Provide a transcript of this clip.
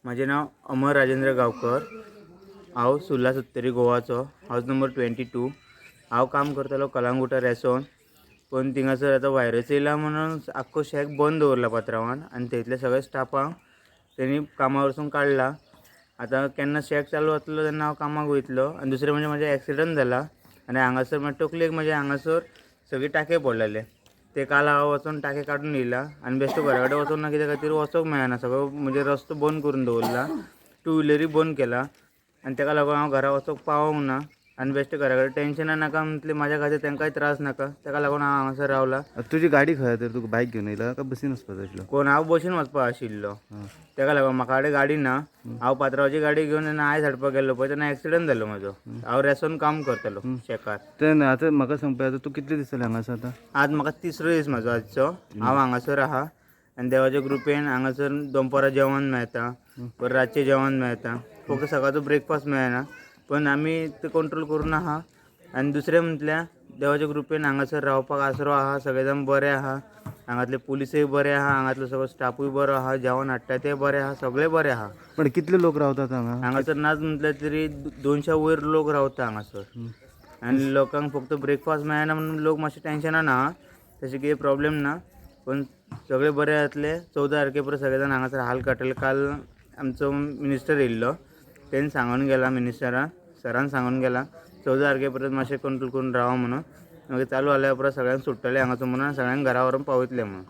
म्हजें नांव अमर राजेंद्र गांवकर. हांव सुर्ला सत्तरी गोवाचो, हावज नंबर 22. हांव काम करतालो कलांगुटा रेसोन, पूण थिंगासर आतां व्हायरस येयला म्हणून आख्खो शॅक बंद दवरला पात्रांवान आनी थंयतले सगळे स्टाफांक तेणी कामा वरसून काडला. आतां केन्ना शॅक चालू जातलो तेन्ना हांव कामाक वयतलो. आनी दुसरें म्हणजे म्हाजें एक्सिडंट जाला आनी हांगासर म्हाज्या तकलेक म्हज्या हांगासर सगळे टाके पडलेले. ते काल हांव वचोन टाके काडून येयला आनी बेश्टो घरा कडेन वचोंक ना, कित्या खातीर वचोंक मेळना. सगळो म्हणजे रस्तो बंद करून दवरला, टू व्हिलरी बंद केला आनी तेका लागून हांव घरा वचोंक पावोंक ना. आनी बेश्टें घरा कडेन टेंशनां नाका म्हटलें, म्हाज्या खातीर तांकांय त्रास नाका, तेका लागून हांव हांगासर रावला. आतां तुजी गाडी खंय तर? तुका बायक घेवन येयला काय बसीन वचपाचो आशिल्लो? कोण हांव बसीन वचपा आशिल्लो, तेका लागून म्हाका कडेन गाडी ना. हांव पात्रांवाची गाडी घेवन जेन्ना आयज हाडपाक गेल्लो पळय तेन्ना एक्सिडंट जालो म्हजो. हांव रेसोन काम करतालो शेकार. तें आतां म्हाका सांग पळय, आतां तूं कितले दीस जाले हांगा आसा आतां? आज म्हाका तिसरो दीस म्हाजो आजचो. हांव हांगासर आहा आनी देवाच्या कृपेन हांगासर दनपारां जेवण मेळटा, परत रातचें जेवण मेळटा. फक्त सकाळचो ब्रेकफास्ट मेळना, पण आमी ते कंट्रोल करून आहा. आनी दुसरें म्हटल्यार देवाच्या कृपेन हांगासर रावपाक आसरो आहा, सगळे जाण बरे आहा. हांगातले पुलिसूय बरे आहा, हांगातलो सगळो स्टाफूय बरो आहा, जेवण हाडटा ते बरे आहा, सगळे बरे आहा. पण कितले लोक रावतात हांगा? हांगासर नाच म्हटल्यार तरी 200 वयर लोक रावता हांगासर. आनी लोकांक फक्त ब्रेकफास्ट मेळना म्हणून लोक मातशे टेंशनान आहा, तशें कितें प्रॉब्लेम ना, पण सगळे बरे जातले. 14 तारखे परत सगळे जाण हांगासर हाल काडटले. काल आमचो मिनिस्टर येयल्लो, तेणी सांगून गेला, मिनिस्टरान सरान सांगून गेला 14 तारखे परत मातशें कंट्रोल करून रावा म्हणून. मागीर चालू जाल्या उपरांत सगळ्यांक सुट्टले हांगासर म्हणून, सगळ्यांक घरा व्हरून पावयतले म्हणून.